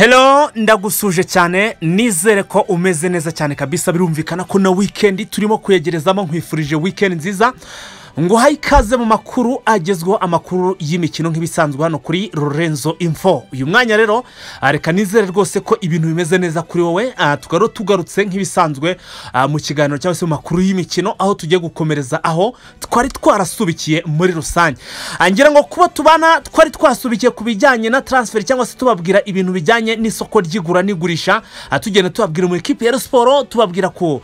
Hello, ndagusuje cyane, nizere ko umeze neza cyane kabisa. Birumvikana ko na weekend turimo kuyegerezamo. Nkwifurije weekend nziza, ngo uhaye ikaze mu makuru agezweho, amakuru y'imikino nk'ibisanzwe hano kuri Lorenzo Info. Uyu mwanya rero, reka nizere rwose ko ibintu bimeze neza kuri wowe. Tukaba tugarutse nk'ibisanzwe mu kiganiro cyangwa se mu makuru y'imikino, aho tugiye gukomereza aho twari twarasubikiye muri rusange. Ngira ngo kuba tubana twari twasubikiye ku bijyanye na transfer, cyangwa se tubabwira ibintu bijyanye n'isoko ry'igura n'igurisha, tugenda tubabwira mu ikipe ya Siporo, tubabwira ku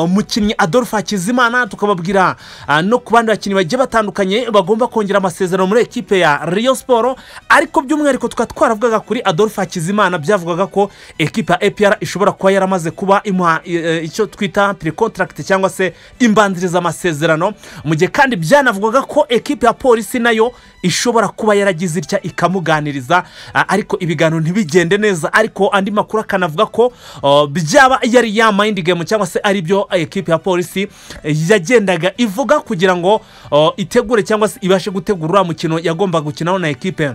mukinnyi Adolphe Hakizimana, tukababwira no ku bandi bakinnyi bagiye batandukanye bagomba kongera amasezerano muri ekipe ya Rayon Sport. Ariko by'umwihariko tukaba twaravugaga kuri Adolphe Hakizimana, byavugaga ko ekipe ya APR ishobora kuba yaramaze kuba imuha icyo twita pre-contract cyangwa se imbanziriza amasezerano, mu gihe kandi byanavugaga ko ekipe ya Polisi nayo ishobora kuba yaragize itya ikamuganiriza, ariko ibiganiro ntibigende neza. Ariko andi makuru akanavuga ko byaba yari ya mind game, cyangwa se ari byo ekipe ya Polisi yagendaga ivuga kugira ngo itegure cyangwa se ibashe gutegura uriya mukino yagombaga gukinaho na ekipe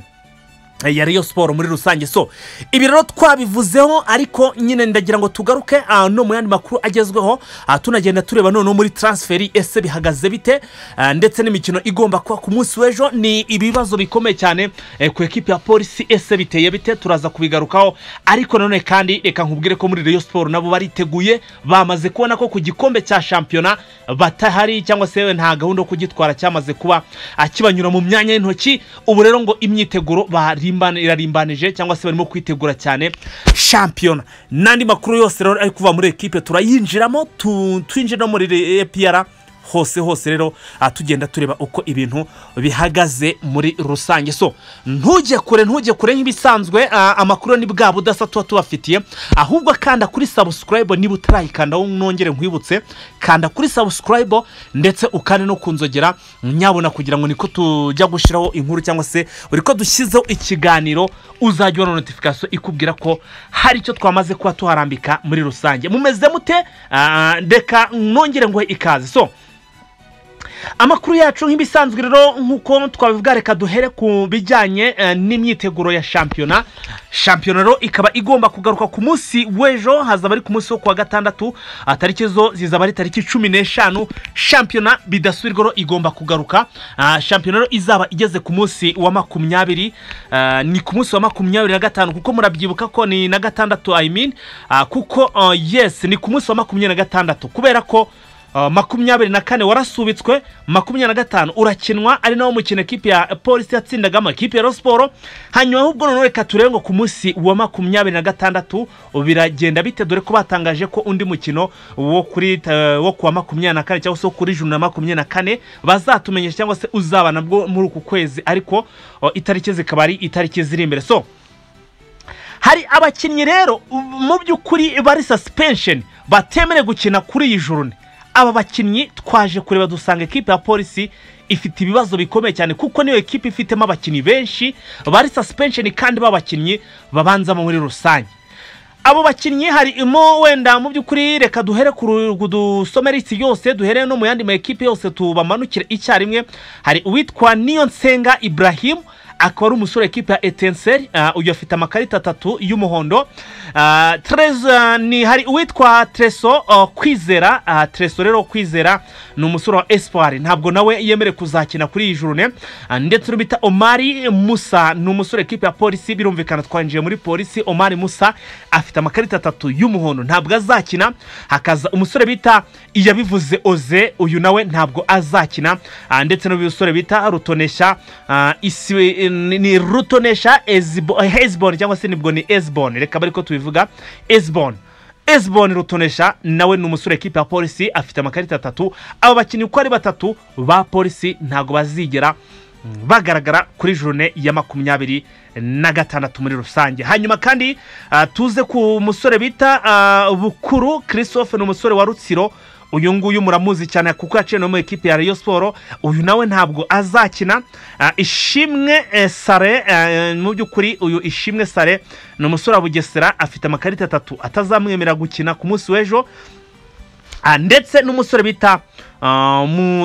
ya Rayon Sport muri rusange. So ibi rero twabivuzeho, ariko nyine ndagira ngo tugaruke no mu yandi makuru agezweho, tunagenda tureba noneho muri transfer ese bihagaze bite, ndetse n'imikino igomba kuba ku munsi w'ejo. Ni ibibazo bikomeye cyane ku ekipe ya Polisi, ese biteye bite? Turaza kubigarukaho. Ariko nanone kandi reka nkubwire ko muri Rayon Sport nabo bariteguye, bamaze kubona ko ku gikombe cya shampiyona batahari, cyangwa se nta gahunda yo kugitwara, cyamaze kuba kibanyura mu myanya y'intoki. Ubu rero ngo imyiteguro irarimbanije, cyangwa se barimo kwitegura cyane shampiyona. N'andi makuru yose rero ari kuva muri ekipe turayinjiramo, twinjira no muri APR hose hose rero, tugenda tureba uko ibintu bihagaze muri rusange. So ntujye kure, ntujye kure. Nk'ibisanzwe, amakuru ni bwa budasa tuba tubafitiye. Ahubwo kanda kuri subscribe niba utarayikanda, nongere nkwibutse, kanda kuri subscribe ndetse ukande no kunzogera nyabona, kugira ngo niko tujya gushyiraho inkuru cyangwa se buri ko dushyizeho ikiganiro uzajya ubona notification ikubwira ko hari icyo twamaze kuba tuharambika muri rusange. Mumeze mute? Reka nongere nguhe ikaze. So amakuru yacu nk'ibisanzwe rero, nk'uko twabivuga, reka duhere ku bijyanye n'imyiteguro ya shampiyona. Shampiyona rero ikaba igomba kugaruka ku munsi w'ejo, hazaba ari ku munsi wo kuwa gatandatu, tariki zo zizaba ari tariki 15. Shampiyona bidasubirwaho igomba kugaruka. Shampiyona rero izaba igeze ku munsi wa 20, ni ku munsi wa 25, kuko murabyibuka ko ni na gatandatu, I mean, kuko yes, ni ku munsi wa 26, kubera ko 24 warasubitswe, 25 urakinwa, ari nawo mukino ekipe ya Polisi yatsindagamo ekipe ya Siporo. Hanyuma ahubwo noneho reka turebe ngo ku munsi wa 26 biragenda bite, dore ko batangaje ko undi mukino wo kuri wo kuwa 24, cyangwa se kuri juni na 24 bazatumenyesha, cyangwa se uzaba nabwo muri uku kwezi, ariko itariki zikaba ari itariki ziri imbere. So hari abakinnyi rero mu by'ukuri bari suspension, batemerewe gukina kuri iyi journée. Aba bakinnyi twaje kureba dusanga ekipe ya Polisi ifite ibibazo bikomeye cyane, kuko niyo ekipe ifitemo abakinnyi benshi bari suspension, kandi b'abakinnyi babanzamo muri rusange. Abo bakinnyi harimo wenda mu by'ukuri, reka duhere ku dusomere isi yose, duhere no mu yandi ma ekipe yose tubamanukire icyarimwe. Hari uwitwa Niyonsenga Ibrahim, akaba ari umusore ekipe ya Etincelle, uyu afite amakarita atatu y'umuhondo. Ni hari uwitwa Treso Kwizera. Treso rero Kwizera ni umusore wa Espoir, ntabwo nawe yemerewe kuzakina kuri iyi journée. Ndetse n'ubita Omari Musa, ni umusore ekipe ya Polisi, birumvikana twinjiye muri Polisi. Omari Musa afite amakarita atatu y'umuhondo, ntabwo azakina. Hakaza umusore bita Iyabivuze Oze, uyu nawe ntabwo azakina. Ndetse n'umusore bita Rutonesha, ni Rutonesha Hezbon, cyangwa se nibwo ni Esbon, reka bari ko tubivuga Esbon. Esbon Rutonesha nawe ni umusore ekipe ya Polisi, afite amakarita atatu. Aba bakinnyi uko ari batatu ba Polisi ntabwo bazigera bagaragara kuri journée ya 26 muri rusange. Hanyuma kandi tuze ku musore bita Bukuru Christophe, ni umusore wa Rutsiro. Uyu nguyu muramuzi cyane kuko yaciye no mu ekipe ya Rayon Sport, uyu nawe ntabwo azakina. Ishimwe Sare, mu by'ukuri uyu Ishimwe Sare ni umusore wa Bugesera, afite amakarita atatu atazamwemera gukina ku munsi w'ejo. Ndetse n'umusore bita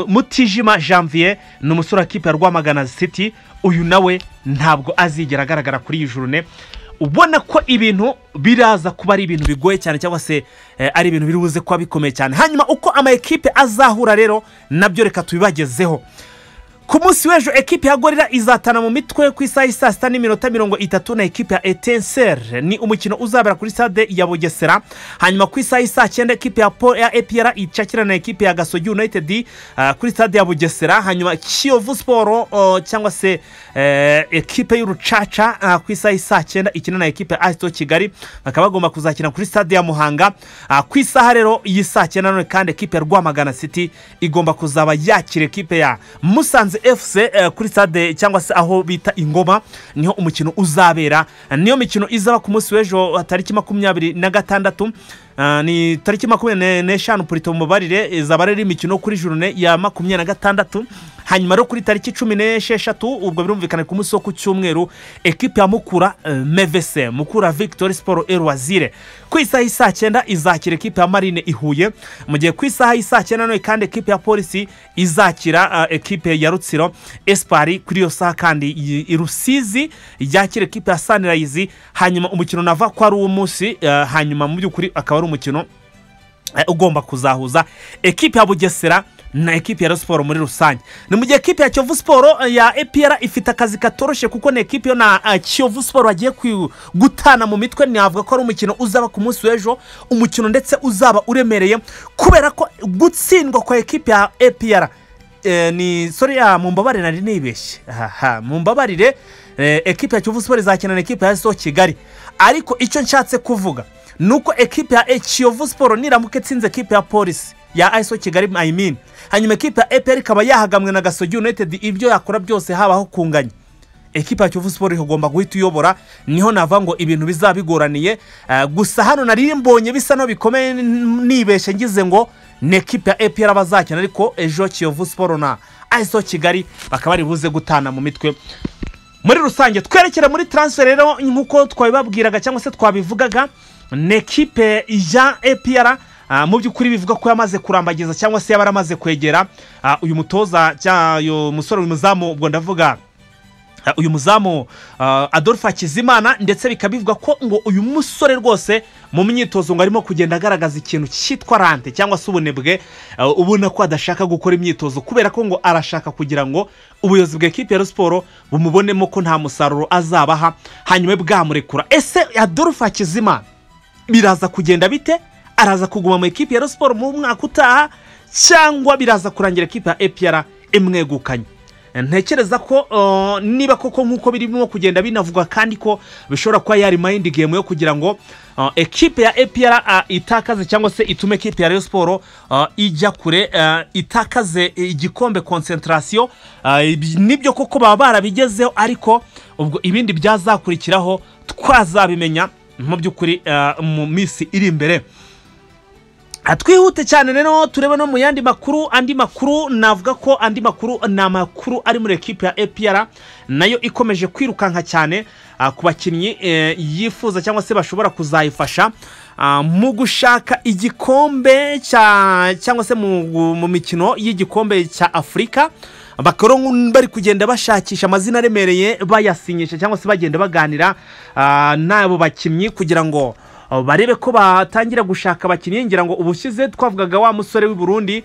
Mutijima Janvier, ni umusore wa ekipe ya Rwamagana City, uyu nawe ntabwo azigera agaragara kuri iyi journée. Ubona ko ibintu biraza kuba ari ibintu bigoye cyane, cyangwa se ari ibintu biri buze kuba bikomeye cyane. Hanyuma uko ama ekipe azahura rero nabyo reka tubibagezeho. Ku munsi w'ejo ekipe ya Gorilla izatana mu mitwe ku isaha y'i 6:30 na ekipe ya Etincelle. Ni umukino uzabera kuri stade ya Bugesera. Hanyuma ku isaha y'i 9:00 ekipe ya APR icakirana na ekipe ya Gasogi United kuri stade ya Bugesera. Hanyuma Kiyovu Sport cyangwa se ekipe y'Urucaca ku isaha y'i 9:00 ikina na ekipe ya AS Kigali, bakaba bagomba kuzakina kuri stade ya Muhanga. Ku isaha rero y'i 9:00 nanone kandi ekipe ya Rwamagana City igomba kuzaba yakira ekipe ya Musanze FC kuri stade cyangwa se aho bita Ingoma, niho umukino uzabera. Niyo mikino izaba ku munsi w'ejo tariki 26, ni tariki 25 purito mubarire, izaba ari imikino kuri journée ya 26. Hanyuma rero kuri tariki 16, ubwo birumvikana ku munsi wo ku cyumweru, ekipe ya Mukura MVC, Mukura Victory Sport Erwazire, ku isaha y'i 9:00 izakira ekipe ya Marine i Huye. Mu gihe ku isaha y'i 9:00 nanone kandi ekipe ya Polisi izakira ekipe ya Rutsiro. Espoir kuri iyo saha kandi i Rusizi yakira ekipe ya Sunrise. Hanyuma umukino nava ko ari uwo munsi, hanyuma mu by'ukuri akaba ari umukino ugomba kuzahuza ekipe ya Bugesera na ekipe ya Rayon Sport muri rusange. Ni mu gihe ekipe ya Kiyovu Sport ya APR ifite akazi katoroshye, kuko ni ekipe yo na Kiyovu Sport bagiye gutana mu mitwe. Navuga ko ari umukino uzaba ku munsi w'ejo, umukino ndetse uzaba uremereye, kubera ko gutsindwa kwa ekipe ya APR ni sorry ya mumbabarire nari nibeshye, mumbabarire, ekipe ya Kiyovu Sport izakina na ekipe ya AS Kigali. Ariko icyo nshatse kuvuga nuko ekipe ya Kiyovu Sport niramuka itsinze ekipe ya Polisi ya AS Kigali, I mean, hanyuma ekipe ya APR ikaba yahagamwe na Gasogi United, ibyo yakora byose habaho kunganya, ekipe ya Kiyovu Sport igomba guhita uyobora. Niho nava ngo ibintu bizabigoraniye. Gusa hano nari mbonye bisa no bikomeye, nibeshe ngize ngo ni ekipe ya APR bazakina, ariko ejo Kiyovu Sport na AS Kigali bakaba bari buze gutana mu mitwe muri rusange. Twerekera muri transfer rero, nkuko twabibabwiraga cyangwa se twabivugaga, ni ekipe ya APR mu by'ukuri bivuga ko yamaze kurambagiza cyangwa se yabaramaze kwegera uyu mutoza cyangwa uyu musore uyu muzamu, ubwo ndavuga uyu muzamu Adolphe Hakizimana, ndetse bikabivuga ko ngo uyu musore rwose mu myitozo ngo arimo kugenda agaragaza ikintu cyitwa rante cyangwa se ubunebwe, ubona ko adashaka gukora imyitozo, kubera ko ngo arashaka kugira ngo ubuyobozi bwa ekipe ya Rayon Sport bumubonemo ko nta musaruro azabaha, hanyuma bwamurekura. Ese Adolphe Hakizimana biraza kugenda bite? Araza kuguma mu ekipe ya Rayon Sport mu mwaka utaha, cyangwa biraza kurangira ekipe ya APR imwegukanye? Ntekereza ko niba koko nkuko birimo kugenda binavugwa, kandi ko bishobora kuba yari mind game yo kugira ngo ekipe ya APR itakaze cyangwa se itume ekipe ya Rayon Sport ijya kure, itakaze igikombe concentration, nibyo koko baba barabigezeho, ariko ubwo ibindi byazakurikiraho twazabimenya mu by'ukuri mu minsi iri imbere. Twihute cyane rero turebe no mu yandi makuru. Andi makuru navuga ko andi makuru ni amakuru ari muri ekipe ya APR nayo ikomeje kwirukanka cyane ku bakinnyi yifuza cyangwa se bashobora kuzayifasha mu gushaka igikombe cyangwa se mu mikino y'igikombe cya Afurika. Bakaba bari kugenda bashakisha amazina aremereye bayasinyisha cyangwa se bagenda baganira n'abo bakinnyi kugira ngo barebe ko batangira gushaka abakinnyi. Ngira ngo ubushize twavugaga wa musore w'i Burundi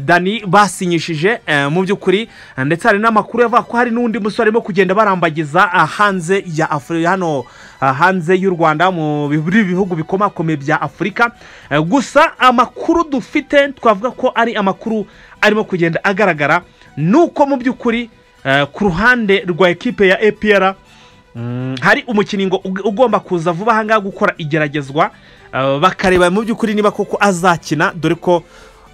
Dani basinyishije mu by'ukuri, ndetse hari n'amakuru yavuga ko hari n'undi musore arimo kugenda barambagiza hanze ya Afurika, hano hanze y'u Rwanda mu bihugu bikomakomeye bya Afurika. Gusa amakuru dufite twavuga ko ari amakuru arimo kugenda agaragara nuko mu by'ukuri ku ruhande rwa ekipe ya APR hari umukinnyi ngo ugomba kuza vuba ahangaha gukora igeragezwa, bakareba mu by'ukuri niba koko azakina, dore ko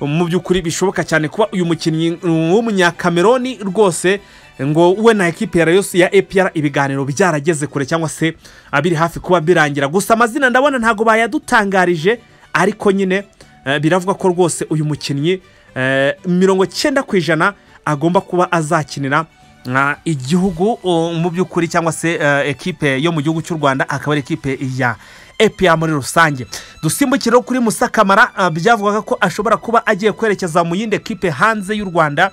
mu by'ukuri bishoboka cyane kuba uyu mukinnyi w'umunyakameroni rwose ngo we na ekipe ya Rayon ya APR ibiganiro byarageze kure cyangwa se abiri hafi kuba birangira. Gusa amazina ndabona ntago bayadutangarije, ariko nyine biravuga ko rwose uyu mukinnyi 90% agomba kuba azakinira igihugu mu by'ukuri cyangwa se ekipe yo mu gihugu cy'u Rwanda, akaba ari ekipe ya APR muri rusange. Dusimbukire rero kuri Musa Kamara, byavugwaga ko ashobora kuba agiye kwerekeza mu yindi ekipe hanze y'u Rwanda,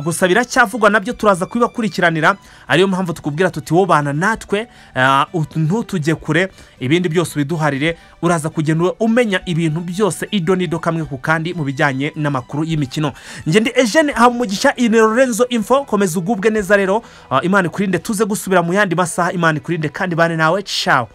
gusa biracyavugwa, nabyo turaza kubibakurikiranira. Ariyo mpamvu tukubwira tuti wobana natwe, ntutujye kure, ibindi byose ubiduharire, uraza kugenda umenya ibintu byose ido n'ido, kamwe ku kandi, mu bijyanye n'amakuru y'imikino. Njye ndi Eugene Habumugisha, iyi ni Lorenzo Info. Komeza ugubwe neza rero, Imana ikurinde, tuze gusubira mu yandi masaha. Imana ikurinde kandi bane nawe. Ciao.